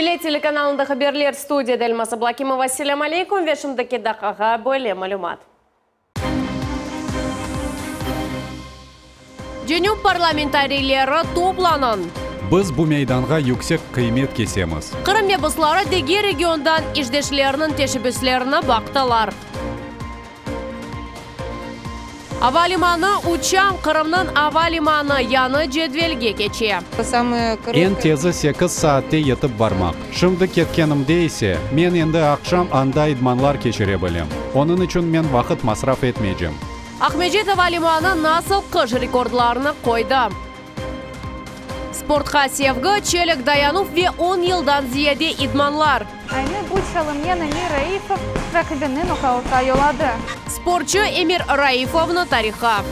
Millet telekanalında haberler, studiyada Elmaz Ablakimova. Selâm aleyküm ve şimdiki daqqağa böyle malümat. Cenüp parlamentariyleri toplanıñ! Biz bu meydanğa yüksek qıymet kesemiz. Qırım mebusları diger regiondan işdeşleriniñ teşebbüslerini baqtılar. Ava limanı, Uçan Qırımnıñ ava limanı yañı cedvelge keçe. Eñ tezi sekiz saatte yetip barmaq. Şimdi ketkenimde ise, men endi aqşam anda idmanlar keçire bilem. Onıñ içün men vaqıt masraf etmeycem. Aqmescit ava limanı nasıl qış rekordlarını qoydı? Sportqa sevgi, çelik dayanuv ve on yıldan ziyade idmanlar. Aynı bu çalımnen Emir Raifov raqibini nokautqa yolladı. Sportçu Emir Raifovnıñ tarihı.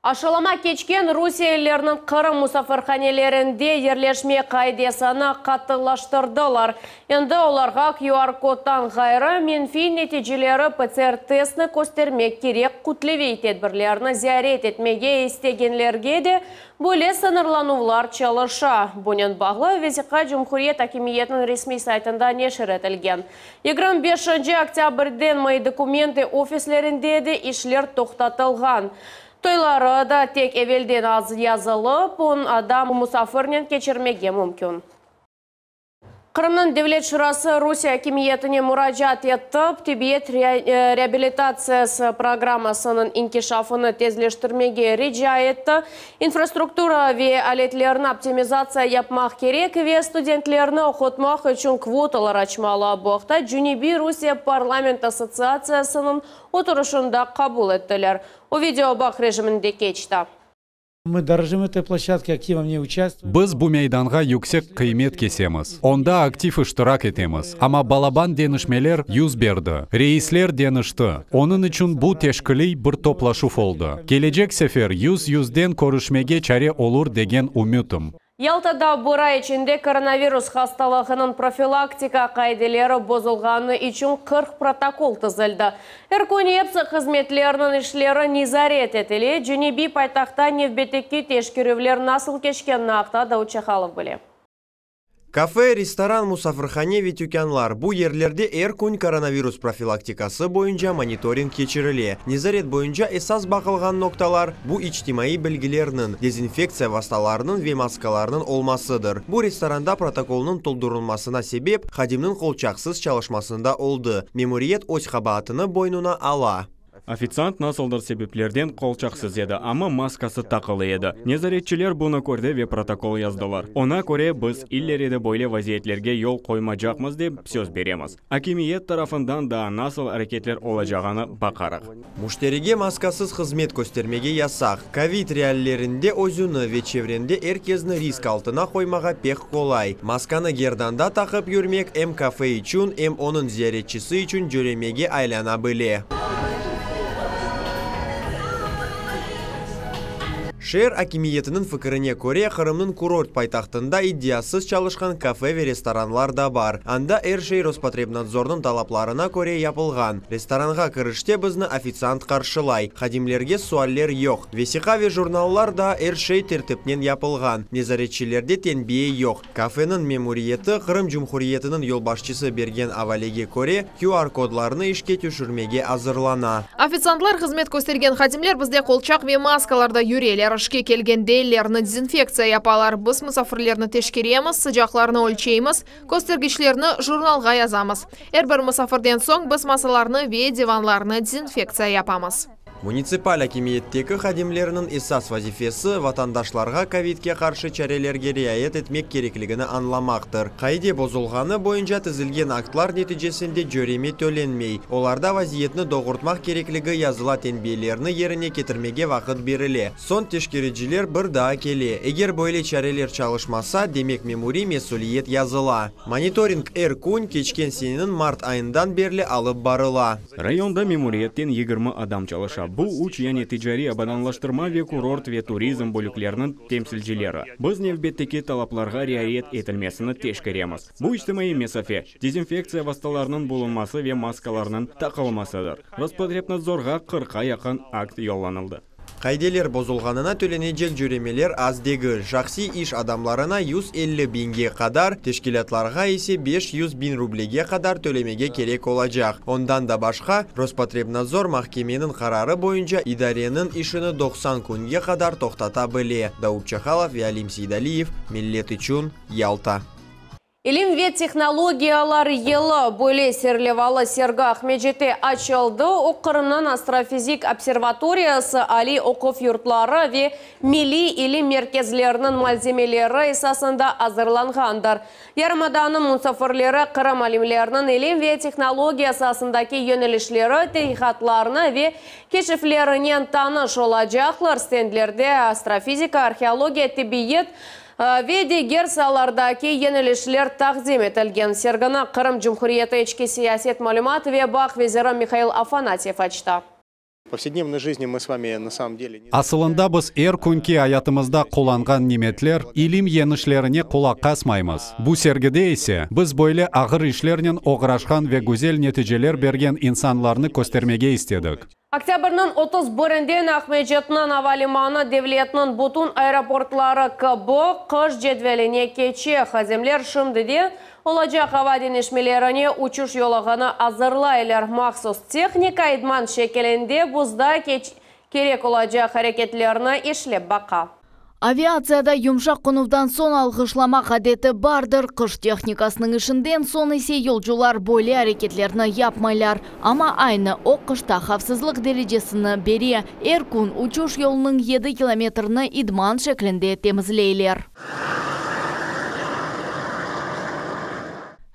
Aşılama keçken rusiyelilerniñ Qırım musafirhanelerinde yerleşme qaidesini qattılaştırdılar. Endi olarğa QR-koddan ğayrı, menfiy neticeleri PCR-testni köstermek kerek, kütleviy tedbirlerni ziyaret etmege istegenlerge de böyle sıñırlanuvlar çalışa. Bunen bağlı vesiqa cumhuriyet akimiyetiniñ resmiy saytında neşir etilgen. 25 oktâbrden Moi dokumentı ofislerinde de işler toqtatılğan. Toyları da tek evelden az yazılıp, on adam musafirnen keçirmege mümkün. Qırımnıñ Devlet Şurası Rusiye akimiyetine muracaat etip, tibbiyet reabilitatsiyası programmasınıñ inkişafını tezleştirmege rica etti. İnfrastruktura ve aletlerni optimizatsiya yapmaq kerek ve studentlerni oqutmaq içün kvotalar açmalı. Bu aqta Cenübiy Rusiye parlament assotsiatsiyasınıñ oturışında qabul ettiler. O videobağ rejiminde keçti. Mı dorojim etoy ploşçadkoy, aktivno v ney uçastvuem. Biz bu meydanğa yüksek qıymet kesemiz, onda aktiv iştirak etemiz, amma balaban deñişmeler yüz berdi, reisler deñişti, onıñ içün bu teşkiliy bir toplaşuv oldı. Kelecek sefer yüz-yüzden körüşmege çare olur degen ümütim. Yaltada bir ay içinde koronavirus hastalığınıñ profilaktika qaideleri bozulğanı içün 40 protokol tizildi. Er kün epsi hızmetlerniñ işleri nezaret etile. Cenübiy paytahtta nevbetteki teşkerüvler nasıl keçkenini aqta Davut Çahalov bile. Kafe, restoran, musafirhane ve tükânlar, bu yerlerde er kün koronavirus profilaktikası boyunca monitoring keçirile. Nezaret boyunca esas baqılğan noqtalar, bu içtimaiy belgilerniñ, dezinfektsiya vastalarınıñ ve maskalarnıñ olmasıdır. Bu restoranda protokolnıñ toldurılmasına sebep, hadimniñ qolçaqsız çalışmasında oldı. Memuriyet öz qabaatını boynuna ala. Ofitsiant nasıldır sebeplerden qolçaqsız edi, amma maskası taqılı edi. Nezaretçiler bunı kördi ve protokol yazdılar. Oña köre, biz ileride böyle vaziyetlerge yol qoymacaqmız dep söz beremiz. Akimiyet tarafından daa nasıl areketler olacağını baqarıq. Müşterige maskasız hızmet köstermege yasaq. Kovid reallerinde özüni ve çevrende er kezni risk altına qoymağa pek qolay. Maskanı gerdanda taqıp yürmek em kafe içün, em onıñ ziyaretçisi içün cöremege aylana bile. Şeer akimiyetiniñ fikirine köre, Qırımnıñ kurort paytahtında iddiasız çalışqan kafe ve restoranlar da bar. Anda er şey Rospotrebnadzornıñ talaplarına köre yapılğan. Restoranğa kirişte bizni ofitsiant qarşılay. Hadimlerge sualler yoq. Vesiqa ve jurnallar da er şey tertipnen yapılğan. Nezaretçilerde tenbiye yoq. Kafeniñ memuriyeti Qırım Cumhuriyetiniñ yolbaşçısı bergen avalege köre, QR-kodlarnı işke tüşürmege azırlana. Ofitsiantlar, hızmet köstergen hadimler bizde qolçaq ve maskalarda yüreler. İşke kelgende ellerini dezinfektsiya yapalar. Biz musafirlerni teşkeremiz, sıcaqlarını ölçeymiz, köstergiçlerni jurnalğa yazamız. Er bir musafirden soñ biz masalarnı ve divanlarnı dezinfektsiya yapamız. Munitsipal akimiyetteki hadimlerniñ esas vazifesi, vatandaşlarğa kovidke qarşı çarelerge riayet etmek kerekligini añlamaqtır. Qaide bozulğanı boyunca tizilgen aktlar neticesinde cöreme tölenmey, olarda vaziyetni doğurtmaq kerekligi yazıla tenbiyelerni yerine ketirmege vaqıt berile. Soñ teşkericiler bir daa kele. Eger böyle çareler çalışmasa, demek memuriy mesüliyet yazıla. Monitoring er kün, keçken seneniñ mart ayından berli alıp barıla. Rayonda memuriyetten 20 adam çalışa. Bu üç, yani ticariy abadanlaştırma ve kurort ve turizm bölükleriniñ temsilcileri. Biz nevbetteki talaplarğa riayet etilmesini teşkeremiz. Bu içtimaiy mesafe, dezinfektsiya vastalarınıñ bulunması ve maskalarnıñ taqılmasıdır. Rospotrebnadzorğa qırqqa yaqın akt yollanıldı. Qaideler bozulğanına tölenecek cöremeler az degil, şahsiy iş adamlarına 150 biñge qadar, teşkilâtlarğa ise 500 biñ rublege qadar tölemege kerek olacaq. Ondan da başqa, Rospotrebnadzor mahkemeniñ qararı boyunca idareniñ işini 90 künge qadar toqtata bile. Daud Çahalov ve Alim Seydaliyev, Millet içün, Yalta. İlim ve tehnologiyalar yılı böyle serlevalı sergi Aqmescitte açıldı. O Qırımnıñ astrofizik observatoriyası, aliy oquv yurtları ve milliy ilim merkezleriniñ malzemeleri esasında azırlanğandır. Yarımadanıñ musafirleri Qırım alimleriniñ ilim ve tehnologiya saasındaki yönelişleri, tedqiqatlarını ve keşiflerinen tanış olacaqlar. Stendlerde astrofizika, arheologiya, tibbiyet ve diger saalardaki yönelişler taqdim etilgen. Sergini Qırım Cumhuriyeti içki siyaset, malümat ve bağ veziri Mihail Afanasyev açtı. В повседневной жизни мы с вами на самом деле... Asılında biz er künki ayatımızda qullanğan nimetler, ilim yeñişlerine qulaq asmaymız. Bu sergide ise biz böyle ağır işlernen oğraşqan ve güzel neticeler bergen insanlarnı köstermege istedik. Oktâbrniñ 31-inden Aqmescitniñ ava limanı devletniñ bütün aeroportları kibi qış cedveline keçe. Hadimler şimdiden olacaq ava deñişmelerine uçuş yolağını azırlaylar. Mahsus tehnika idman şekilinde buzda kerek olacaq areketlerni işlep baqa. Aviatsiyada yumşaq qonuvdan soñ alğışlamaq adeti bardır. Qış tehnikasınıñ işinden soñ ise yolcular böyle areketlerni yapmaylar. Amma aynı o qışta havfsızlıq derecesini bere. Er kün uçuş yolunıñ 7 kilometrini idman şeklinde temizleyler.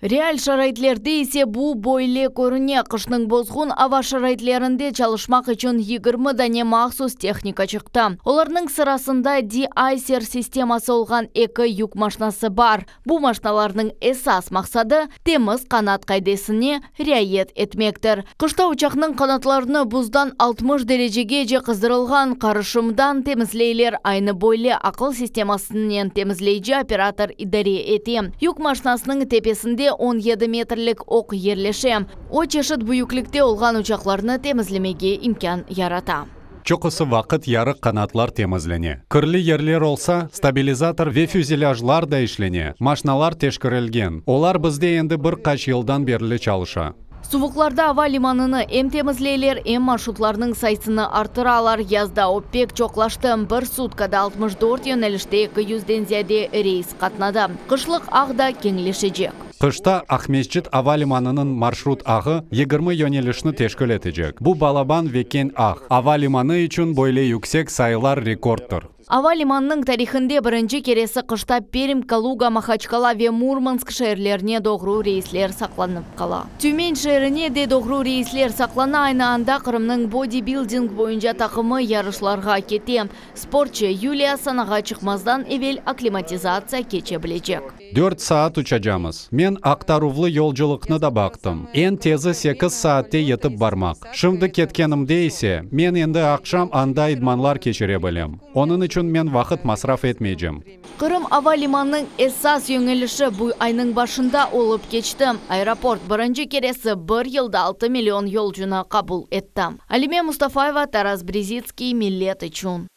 Real şaraitlerde ise bu böyle körüne. Qışnıñ bozğun ava şaraitlerinde çalışmaq içün 20 dane mahsus tehnika çıqtı. Olarnıñ sırasında de-icer sisteması olğan eki yük maşnası bar. Bu maşnalarnıñ esas maqsadı temiz qanat qaidesine riayet etmektir. Qışta uçaqnıñ qanatlarını buzdan 60 derecegece qızdırılğan qarışımdan temizleyler. Aynı böyle aqıl sistemasınen temizleyici operator idare ete. Yük maşnasınıñ tepesinde 17 metrlik oq yerleşe. O çeşit büyüklikte olğan uçaqlarnı temizlemege imkân yarata. Çoqusı vaqıt yarıq qanatlar temizlene. Kirli yerler olsa, stabilizator ve füzelâjlar da işlene. Maşnalar teşkerilgen. Olar bizde endi bir qaç yıldan berli çalışa. Suvuqlarda ava limanını em temizleyler, em marşrutlarnıñ sayısını artıralar. Yazda o pek çoqlaştı. Bir sutkada 64 yönelişte 200-den ziyade reys qatnadı. Qışlıq ağ da keñleşecek. Qışta Aqmescit ava limanınıñ marşrut ağı 20 yönelişni teşkil etecek. Bu balaban ve keñ ağ. Ava limanı içün böyle yüksek sayılar rekorddır. Ava limanınıñ tarihinde birinci keresi qışta Perm, Kaluga, Mahaçkala ve Murmansk şeerlerine doğru reysler saqlanıp qala. Tümen şeerine de doğru reysler saqlana. Aynı anda Qırımnıñ bodibilding boyunca taqımı yarışlarğa kete. Sportçı Yuliya sanağa çıqmazdan evel akklimatizatsiya keçe bilecek. 4 saat uçacamız. Men aqtaruvlı yolculıqnı da baqtım. Eñ tezi 8 saatte yetip barmaq. Şimdi ketkenimde ise men endi aqşam anda idmanlar keçire bilem. Onıñ içün men vaqıt masraf etmeycem. Qırım ava limanınıñ esas yönelişi bu aynıñ başında olıp keçti. Aeroport birinci keresi bir yılda 6 million yolcunı qabul etti. Alime Mustafayeva, Taras Brezitskiy, Millet içün.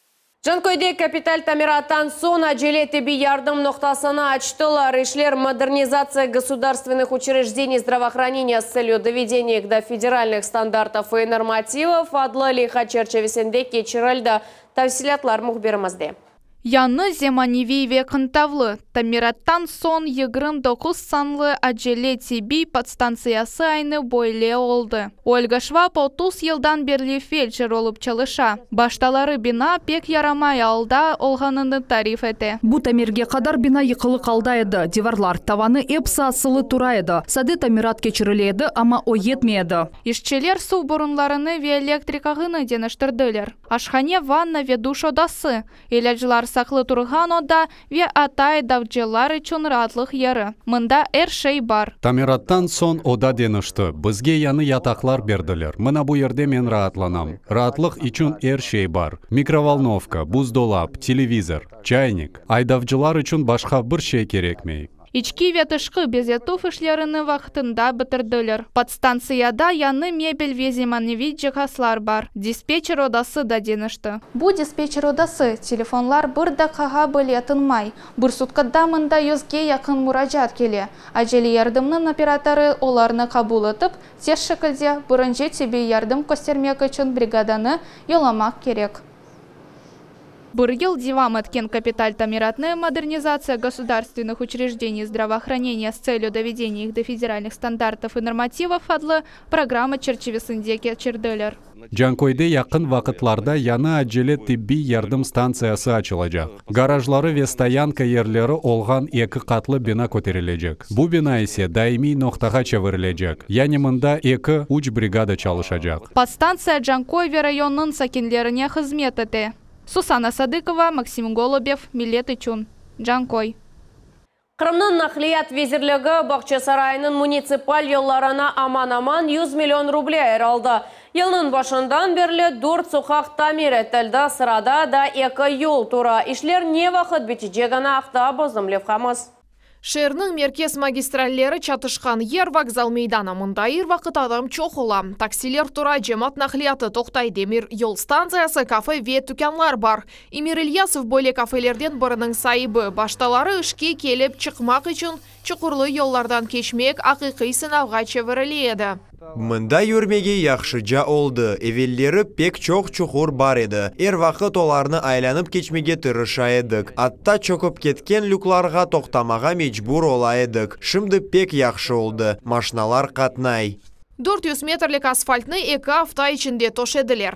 Canköyde kapital tamirattan soñ acele tibbiy yardım noqtasını açtılar. İşler модернизация государственных учреждений здравоохранения с целью доведения их до федеральных стандартов и нормативов adlı leyha çerçivesinde keçirildi. Tafsilâtlar mühbirimizde. Yañı zemaneviy ve qıntavlı tamirattan soñ 29 sanlı acele tibbiy podstantsiyası aynı böyle oldı. Olga Şvab 30 yıldan berli feldşer olıp çalışa. Baştaları bina pek yaramay alda olğanını tarif ete. Bu tamirge qadar bina yıqılıq alda edi. Divarlar, tavanı episi asılı tura edi. Sade tamirat keçirile edi, amma o yetmey edi. İşçiler suv borunlarını ve elektrik ağını deñiştirdiler. Aşhane, vanna ve duş odası, ilâclar saqlı turğan oda ve atta aydavcılar içün raatlıq yeri. Mında er şey bar. Tamirattan soñ oda deñişti. Bizge yañı yataqlar berdiler. Mına bu yerde men raatlanam. Raatlıq içün er şey bar. Mikrovolnovka, buzdolap, televizor, çaynik. Aydavcılar içün başqa bir şey kerekmey. İçki ve tışqı bezetüv işlerini vaqtında bitirdiler. Podstantsiyada yañı mebel ve zemaneviy cihazlar bar. Dispetçer odası da deñişti. Bu dispetçer odası, telefonlar bir daqqağa bile tınmay. Bir sutkada mında yüzge yaqın muracaat kele. Acele yardımnıñ operatorı olarnı qabul etip, tez şekilde birinci tibbiy yardım köstermek içün brigadanı yollamaq kerek. Bir yıl devam etken kapital tamiratnı Modernizatsiya gosudarstvenных учреждений здравоохранения с целью доведения их до федеральных стандартов и нормативов adlı programma çerçivesinde keçirdiler. Canköyde yaqın vaqıtlarda yañı acele tibbiy yardım stantsiyası açılacaq. Garajları ve stoyanka yerleri olğan eki qatlı bina köterilecek. Bu bina ise daimiy noqtağa çevirilecek, yani mında eki, üç brigada çalışacaq. Podstantsiya Canköy ve rayonnıñ sakinlerine hızmet ete. Susana Sadıkova, Maksim Golubev, Millet içün, Canköy. Qırımnıñ Naqliyat vezirligi Bağçasaraynıñ munitsipal yollarına aman-aman 100 million ruble ayırıldı. Yılnıñ başından berli dört soqaq tamir etildi, sırada da eki yol tura. İşler ne vaqıt bitecegini aqta bizim levhamız. Şeerniñ merkez magistralleri çatışqan yer vokzal meydanı. Mında er vaqıt adam çoq ola. Taksiler tura, cemaat naqliyatı toqtay, demir yol stantsiyası, kafe ve tükânlar bar. Emir İlyasov böyle kafelerden biriniñ saibi. Baştaları işke kelip çıqmaq içün çuqurlı yollardan keçmek aqiqiy sınavğa çevirile edi. Mında yürmege yahşıca oldı. Evelleri pek çoq çuqur bar edi. Er vaqıt olarnı aylanıp keçmege tırışa edik. Atta çökip ketken lüklarğa toqtamağa mecbur ola edik. Şimdi pek yahşı oldı. Maşnalar qatnay. 400 metrlik asfaltnı eki afta içinde töşediler.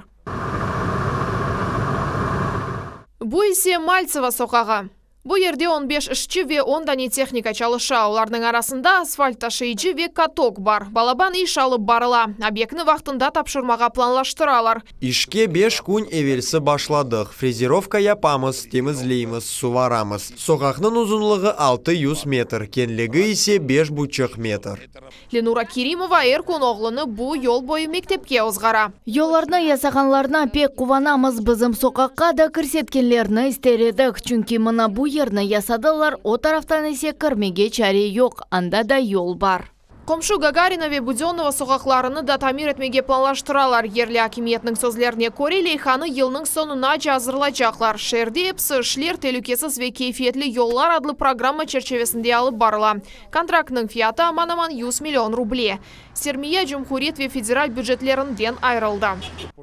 Bu ise Maltseva soqağı. Bu yerde 15 işçi ve 10 dane tehnika çalışa. Olarnıñ arasında asfalt taşıyıcı ve katok bar. Balaban iş alıp barıla. Obyektni vaqtında tapşırmağa planlaştıralar. İşke 5 kün evelsi başladıq. Frezirovka yapamız, temizleymiz, suvaramız. Soqaqnıñ uzunlığı 600 metr, keñligi ise 5,5 metr. Lenura Kerimova er kün oğlunı bu yol boyu mektepke ozğara. Yollarnı yasağanlarına pek quvanamız. Bizim soqaqqa da kirsetkenlerini ister edik. Çünki mına bu yerni yasadılar, o taraftan ise kirmege çare yoq, anda da yol bar. Qomşu Gagarina ve Budennova soqaqlarını da tamir etmege planlaştıralar. Yerli akimiyetniñ sözlerine köre, leyhanı yılnıñ soñunace azırlaycaqlar. Şeerde episi işler telükesiz ve keyfiyetli yollar adlı programma çerçivesinde alıp barıla. Kontraktnıñ fiyatı aman-aman 100 million ruble. Sermiya cumhuriyet ve federal bücetlerinden ayırıldı.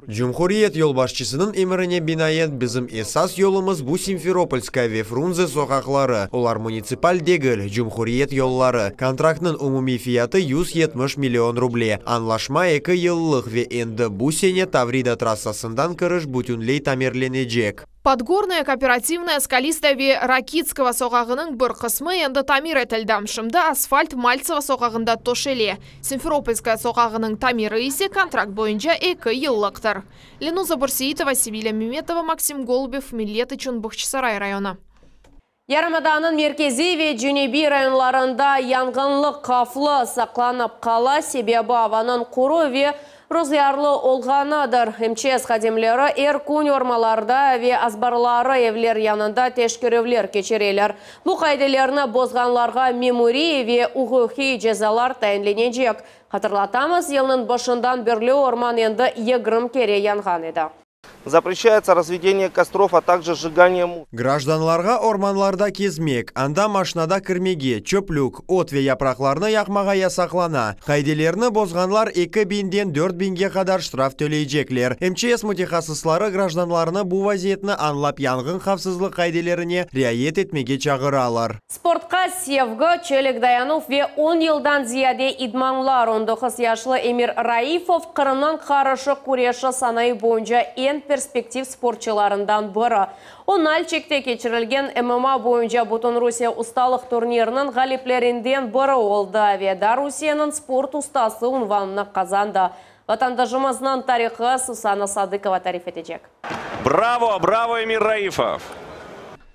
Cumhuriyet yolbaşçısınıñ emirine binaen bizim esas yolumız bu Simferopolskaya ve Frunze soqaqları. Olar munitsipal degil, cumhuriyet yolları. Kontraktnıñ umumiy fiyatı 170 million ruble. Añlaşma eki yıllıq ve endi bu sene Tavrida trassasından kiriş bütünley tamirlenecek. Podgornaya, Kooperativnaya, Skalistaya ve Rakitskogo soqağınıñ bir qısmı endi tamir etildi. Şimdi asfalt Maltseva soqağında töşele. Simferopolskaya soqağınıñ tamiri ise kontrakt boyunca eki yıllıqtır. Lenuza Börseitova, Sevilya Memetova, Maksim Golubev, Millet içün Bağçasaray rayonı. Yarımadanıñ merkeziy ve cenübiy rayonlarında yanğınlıq havfı saqlanıp qala, sebebi avanıñ quru ve ruzgârlı olğanıdır. MÇS hadimleri er kün ormanlarda ve azbarları evler yanında teşkerüvler keçireler. Bu qaidelerni bozğanlarğa memuriy ve uquqiy cezalar tayinlenecek. Hatırlatamız, yılnıñ başından berli orman endi 20 kere yanğan edi. Запрещается разведение костров, а также сжигание мусора. Grajdanlarğa ormanlarda kezmek, anda maşnada kirmege, çöplük, ot ve yapraqlarnı yaqmağa yasaqlana. Qaidelerni bozğanlar 2000-den 4000-ge qadar ştraf töleycekler. MÇS mütehassısları grajdanlarnı bu vaziyetni añlap yanğın havfsızlıq qaidelerine riayet etmege çağıralar. Sportqa sevgi, çelik dayanuv ve 10 yıldan ziyade idmanlar 19 yaşlı Emir Raifov Qırımnıñ qarışıq küreşi sanayı boyunca eñ perspektiv sportçılarından biri. O Nalçikte keçirilgen MMA boyunca Bütünrusiye ustalıq turniriniñ ğaliplerinden biri oldı ve da Rusiyeniñ sport ustası unvanını qazandı. Vatandaşımıznıñ tarihı Susana Sadıkova tarif etecek. Bravo, bravo, Emir Raifov!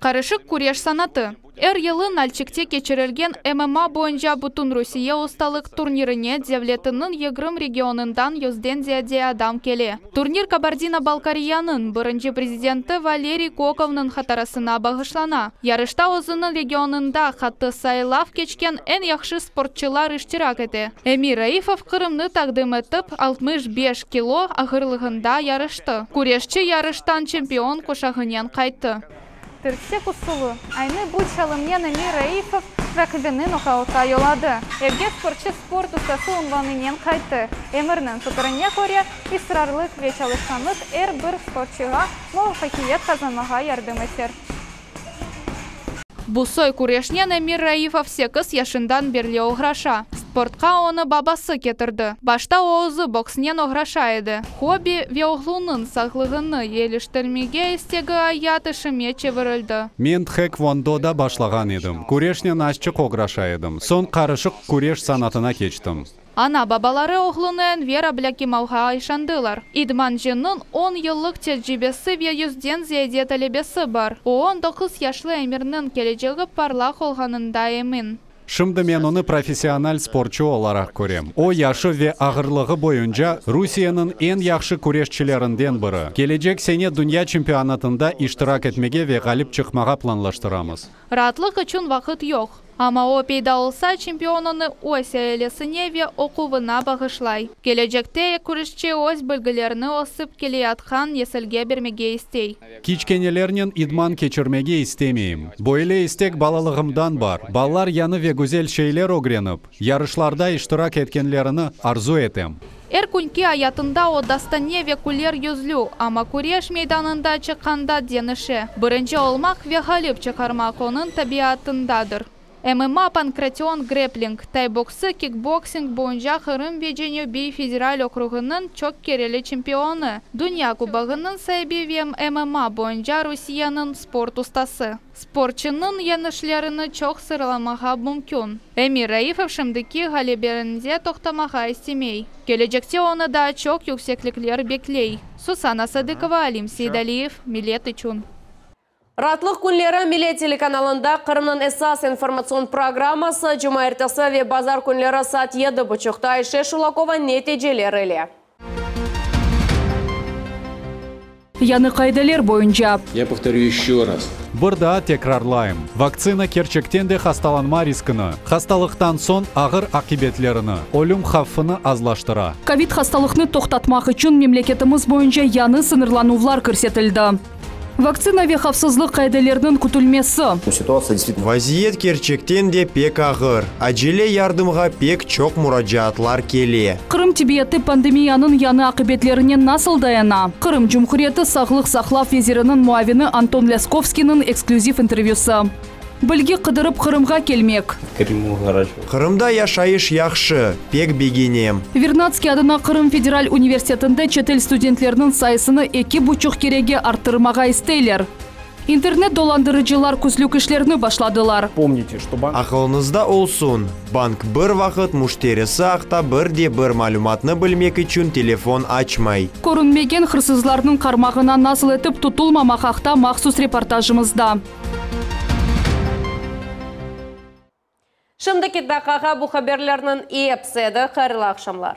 Qarışıq küreş sanatı. Er yılı Nalçikte keçirilgen MMA boyunca Bütünrusiye ustalıq turnirine devletiniñ 20 regionından yüzden ziyade adam kele. Turnir Kabardino-Balkariyanıñ birinci prezidenti Valeriy Kokovnıñ hatırasına bağışlana. Yarışta özüniñ regionında qattı saylav keçken eñ yahşı sportçılar iştirak ete. Emir Raifov Qırımnı taqdim etip, 65 kilo ağırlığında yarıştı. Küreşçi yarıştan çempion quşağınen qayttı. Tirsek usulı. Aynı bu çalımnen Emir Raifov raqibini nokautqa yolladı. Evge sportçı sport ustası unvanınen qayttı. Emirniñ fikirine köre, israrlıq ve çalışqanlıq er bir sportçığa muvafaqiyet qazanmağa yardım eter. Bu soy küreşnen Emir Raifov sekiz yaşından berli oğraşa. Sportqa onı babası ketirdi. Başta o özü boksnen oğraşa edi. Hobbi ve oğlunıñ sağlığını eyiliştirmege istegi ayat işime çevirildi. Men txekvondoda başlağan edim. Küreşnen azçıq oğraşa edim. Soñ qarışıq küreş sanatına keçtim. Ana-babaları oğlunı Enver Ablâkimovğa işandılar. İdmancınıñ on yıllıq tecribesi ve yüzden ziyade talebesi bar. O, 19 yaşlı Emirniñ kelecegi parlaq olğanında emin. Şimdi men onı professional sportçu olaraq körem. O, yaşı ve ağırlığı boyunca Rusiyeniñ eñ yahşı küreşçilerinden biri. Kelecek sene dünya çempionatında iştirak etmege ve ğalip çıqmağa planlaştıramız. Raatlıq içün vaqıt yoq. Amma o peyda olsa, çempion onı öz ailesine ve oquvına bağışlay. Kelecekte küreşçi öz bilgilerini ösip keleyatqan nesilge bermege istey. Kiçkenelernen idman keçirmege istemeyim. Böyle istek balalığımdan bar. Balalar yañı ve güzel şeyler ögrenip, yarışlarda iştirak etkenlerini arzu etem. Er künki ayatında o dostane ve küler yüzlü, amma küreş meydanında çıqqanda deñişe. Birinci olmaq ve ğalip çıqarmaq onıñ tabiatındadır. MMA, pankration, grepling, tay boksı, kikboksing boyunca Qırım ve Cenübiy federal okrugınıñ çoq kereli çempionı, Dünya kubogınıñ saibi ve MMA boyunca Rusiyeniñ sport ustası. Sportçunıñ yeñişlerini çoq sıralamağa mümkün. Emir Raifov şimdiki ğalebelerinde toqtamağa istemey. Kelecekte onı daa çoq yükseklikler bekley. Susana Sadıkova, Alim Seydaliyev, Millet içün. Raatlıq künleri Millet telekanalında Qırımnıñ esas informatsion programması cumaertesi ve bazar künleri saat yedi buçuqta Ayşe Şulakova neticeler ile. Yañı qaideler boyunca. Ya povtoryu еще raz. Bir daa tekrarlayım, vaktsina kerçekten de hastalanma riskini, hastalıqtan soñ ağır aqibetlerini, ölüm havfını azlaştıra. Kovid hastalıqnı toqtatmaq içün memleketimiz boyunca yañı sıñırlanuvlar kirsetildi. Vaktsina ve havfsızlıq qaideleriniñ kütülmesi. Vaziyet kerçekten de pek ağır. Acele yardımğa pek çoq muracaatlar kele. Qırım tibbiyeti pandemiyanıñ yañı aqibetlerine nasıl dayana? Qırım Cumhuriyeti sağlıq saqlav veziriniñ muavini Anton Lâskovskiyniñ eksklüziv intervyüsı. Bilgi qıdırıp Qırımğa kelmek. Qırımda yaşayış yahşı, pek begenem. Vernadskiy adına Qırım federal universitetinde çetel studentleriniñ sayısını eki buçuq kerege arttırmağa isteyler. İnternet dolandırıcılar küzlük işlerni başladılar. Aqılıñızda olsun, bank bir vaqıt müşterisi aqta bir de bir malümatnı bilmek içün telefon açmay. Körünmegen hırsızlarnıñ qarmağına nasıl etip tutulmamaq aqta mahsus reportajımızda. Şimdiki daqqağa bu haberlerniñ episi edi. Hayırlı aqşamlar.